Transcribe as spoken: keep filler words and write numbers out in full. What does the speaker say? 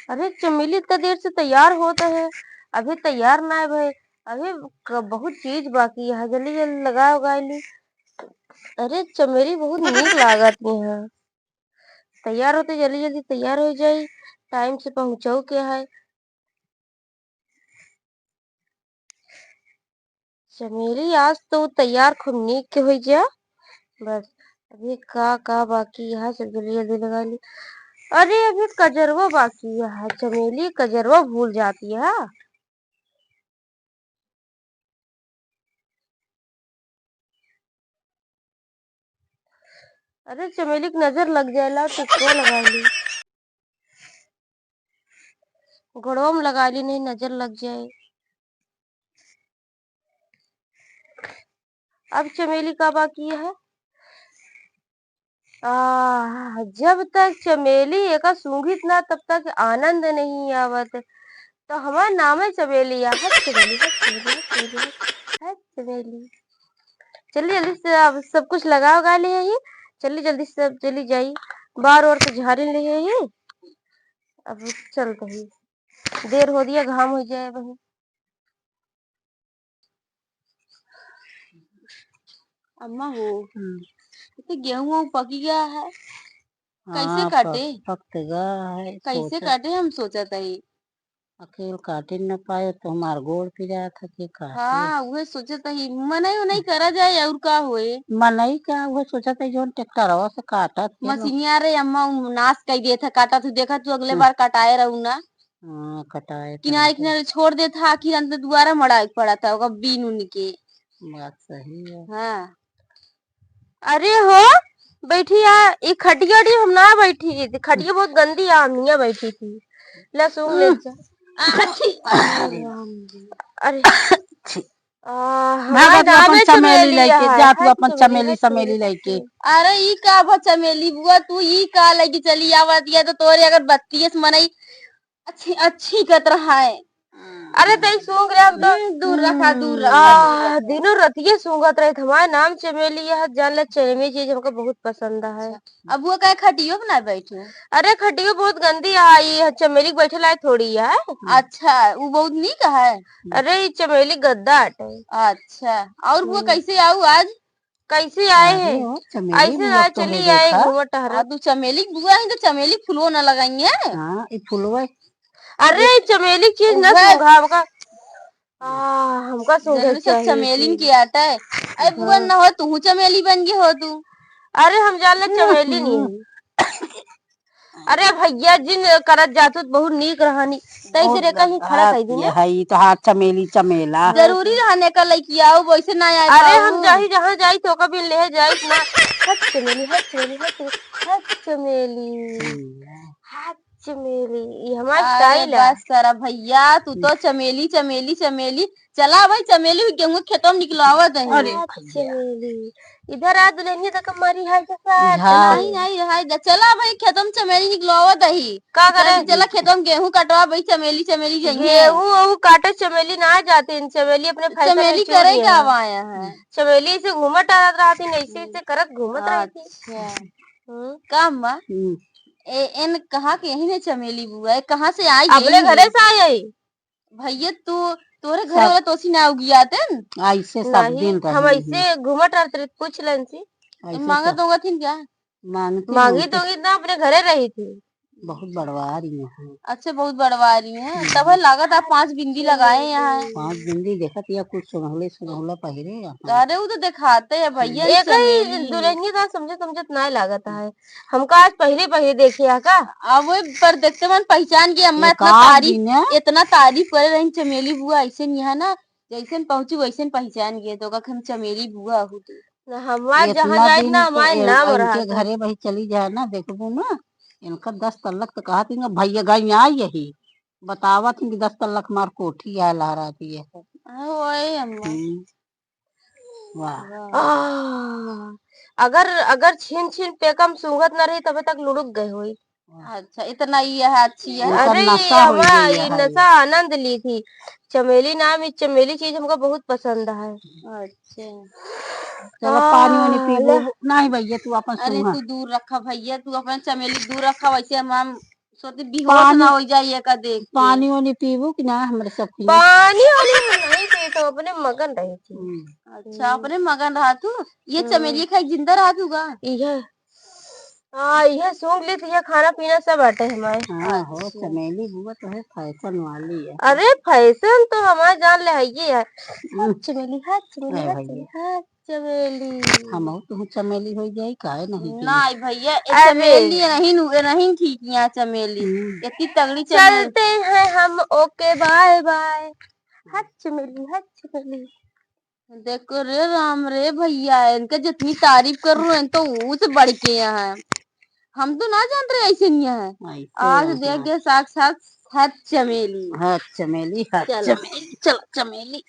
अरे चमेली इतना देर से तैयार होत है, अभी तैयार ना भय, अभी क-, बहुत चीज बाकी है, जल्दी जल्दी लगा उगा ली। अरे चमेली बहुत नीक लागत है, तैयार होते जल्दी जल्दी तैयार हो जाई, टाइम से पहुँचऊ के है। चमेली आज तो तैयार खूब नीक के होई जा। बस अभी का का बाकी है, सब जल्दी जल्दी लगा ली। अरे अभी कजरवा बाकी है, चमेली कजरवा भूल जाती है। अरे चमेली की नजर लग जाए, लाओ टिकवा लगा ली, गोड़वा में लगा ली, नहीं नजर लग जाए। अब चमेली का बाकी है? आह, जब तक चमेली एका सूंघित ना, तब तक आनंद नहीं आवत। तो हमार नाम है चमेली, आ, हट चमेली, हट चमेली, हट चमेली, हट, हट चमेली। चलिए जल्दी से अब सब कुछ लगा उगा लिए ही, चलिए जल्दी से सब चली जाई, बार ओर के झाड़ी लिए ही। अब चलते ही, देर हो दिया, घाम हो जाए वही। अम्मा हो, हम्म। ये तो गेहूं पक गया है, कैसे हाँ, काटे? पक, पक तो गया है, कैसे सोचा। काटे हम सोचत हई। अकेल काटे न पाए तो हमार गोड़ पिरात है के काटे। हाँ, उहे सोचत हई, मनई उनई करा जाए और का होए। मनई का, उहे सोचत हई जौन ट्रैक्टरवा से काटत है ना। मशीनिया रे अम्मा, उ नाश कई देत है, काटत हई, देखा तू अगले हम्म। बार कटाए रहू ना। हाँ, कटाए तो किनारे रहते। किनारे छोड़ देत है, आखिर अंत दुआरा मड़ाए के पड़त है, ओकर बीन उन के। बात सही है। हाँ। अरे हो, बैठी आ, ई खटिया उटिया हम ना बैठी, ई खटिया बहुत गंदी आ, हम हियां बैठी थी। ला सूंघ ले हम्म। जा। अच्छी। अरे। अरे। अच्छी। आ, भाग हमार तू अपन नामे चमेली चमेली लइके, है, जा तू है अपन चमेली, चमेली, है चमेली चमेली। लइके। अरे, ई का बा चमेली बुआ, तू ई का लइके चली आवत, या तो तोरे अगर बत्तीस मनई अच्छी, अच्छी कत रहा है। अरे, तई सूंघ रहा तो। हम्म, दूर रखा, दूर रखा, दूर आह, रखा। दिनों रतिये सूंघत रहे, हमार नाम चमेली है, जान ले चमेली चीज हमका बहुत पसंद है। अच्छा, अब वो काहे खटियो पे ना बैठे? अरे, खटियो बहुत गंदी आई है, चमेली के बैठे लायक थोड़ी है। अच्छा, वो बहुत नीक है। अरे, ई चमेली गद्दा अटे। अच्छा, और वो हम्म। कैसे आऊ आज? कैसे आए अरे हैं? ओ, चमेली ऐसे बुआ आज तो चली है, आए देखा। घूमत टहरत। आ, तू चमेली बुआ है तो चमेली फुलवा ना लगाई है। हाँ, ई फुलवा। अरे, ई चमेली चीज ना उहे। सूंघा, हमका, आ, हमका सूंघे जन्म से चाहिए चमेलिन थी। की आटा है। अरे, बुआ हाँ। ना हो, तू चमेली बन गई हो तू। अरे, हम जान ले चमेली नहीं हम्म। है। अरे भैया, जिन करत जातू त बहुत नीक रहनी, तैसे बहुत रे कहीं खड़ा गंदा कर दी ना। है, ई तो हाथ चमेली चमेला। जरूरी रहने का लइकी आओ, वैसे ना आए अरे बाबू। हम जाही जहाँ जाई तो कभी ले जाई ना। हट चमेली, हट चमेली, हट चमेली, हट चमेली। हम्म। हट चमेली, ई हमार अरे style है। बस करा भैया, तू तो चमेली, चमेली, चमेली। चला भाई, चमेली भी गेहूं के खेतवा में निकलवावत है। अरे हाँ, भैया। चमेली। इधर आ दुल्हनिया तक हमारी हाय के साथ। हाँ। नहीं, नहीं, हाय के। चला भाई, खेतवा में चमेली निकलवावत है। का करे? चला खेतवा में गेहूं कटवा भाई, चमेली, चमेली जइहे। गेहूं, वहू काटे चमेली ना जाते हैं, चमेली अपने फैशन में चमेली चूर करे गया का है। आवा है? चमेली से घूमत टहरत रहती, ऐसे, ऐसे करत घूमत रहती। अच्छा। हम्म। का अम्मा? हम्म। ए, एन कहाँ के यही ने चमेली बुआ है? कहाँ से आई अपने यही घरे में? से आई है। भैया, तू, तोरे घर सब वाला तोसी ना उगियाते न? ऐसे सब नहीं, दिन हम रही ऐसे हैं। घूमत रहत रही, पूछ लेन सी। ऐसे मांगत सब होंगत हिन क्या? मांगती मांगी होंगी। तो इतना अपने घरे रही थी। बहुत बड़वा रही हैं। अच्छा, बहुत बड़वा रही हैं। हम्म। तब है लागत आप पांच बिंदी लगाए यहाँ। पांच बिंदी देखत या कुछ सुनहले सुनहला पहिरे यहाँ। अरे, वो तो दिखाते हैं भैया, एक ही चमेली। दुल्हनिया तो समझत समझत ना लागत है। हमका आज पहिले पहिले देखे है का? अब वो पर देखते मन पहचान गई अम्मा, एक इतना आध तारीफ, दिन है। इतना तारीफ करे रही चमेली बुआ, ऐसे नहीं है ना, जैसन पहुंची वैसन पहचान गए, तो का हम चमेली बुआ हो तो। ना, हमार इतना जहाँ जाए दिन ना, के हमार ए-, नाम इनके रहत है। घरे वही चली जाए ना, देखबू ना, इनका दस तल्लक तो कहा थी ना, भैया गई यहाँ यही, बतावत थी कि दस तल्लक हमार कोठी है, लहराती है। हाँ, वही अम्मा। हम्म। वाह। वाह। आह, अगर, अगर छीन छीन पेकम सूंघत ना रही, तबे तक लुढ़क गए होई। वाह। अच्छा, इतना ये है, अच्छी है। इनका अरे, नशा हो हमार गई ये है। नशा आनंद ली थी। चमेली नाम, ये चमेली चीज हमका बहुत पसंद है। अच्छा। चलो, पानी वानी आह, पीबो। ले। नहीं भैया, तू अपन अरे, सूंघा। तू दूर रखा भैया, तू अपन चमेली दूर रखा, वैसे हम, हम सोची बेहोश पानी, ना हो जाइए का देख के। पानी वानी पीबू कि ना हमरे सब के लिए? पानी वानी हम नहीं पीत हूँ, अपने मगन रही थी। हम्म। अच्छा, हम्म। अपने मगन रहा तू। ये हम्म। चमेली खाई जिंदा रहा तू का? इहे, हाँ, इहे सूंघ ली तो ये खाना पीना सब बाटे हमारे। हाँ हो, अच्छा। चमेली बुआ तो है, फैशन वाली है। अरे फैशन तो हमारे जान ले है ये है। हम्म। चमेली, हाँ, चमेली, अरे हाँ, भैया। चमेली, हाँ। चमेली। हमहू तुहू चमेली होइ जाई, काहे नहीं की? नाई भैया, ए अरे। चमेली, ए नहीं नु, ए नहीं ठीक यहाँ चमेली। हम्म। इतनी तगड़ी चमेली। चलते हैं हम, ओके, बाय बाय। हट चमेली, हट चमेली। देखो रे राम रे भैया, इनका जितनी तारीफ कर रहे हैं तो वो से बढ़ के यहाँ है। हम तो ना जान रहे ऐसे नहीं है। ऐसे आज है देख ना। गए साक्षात हट चमेली। हट चमेली, हट चलो। चमेली, चलो चमेली।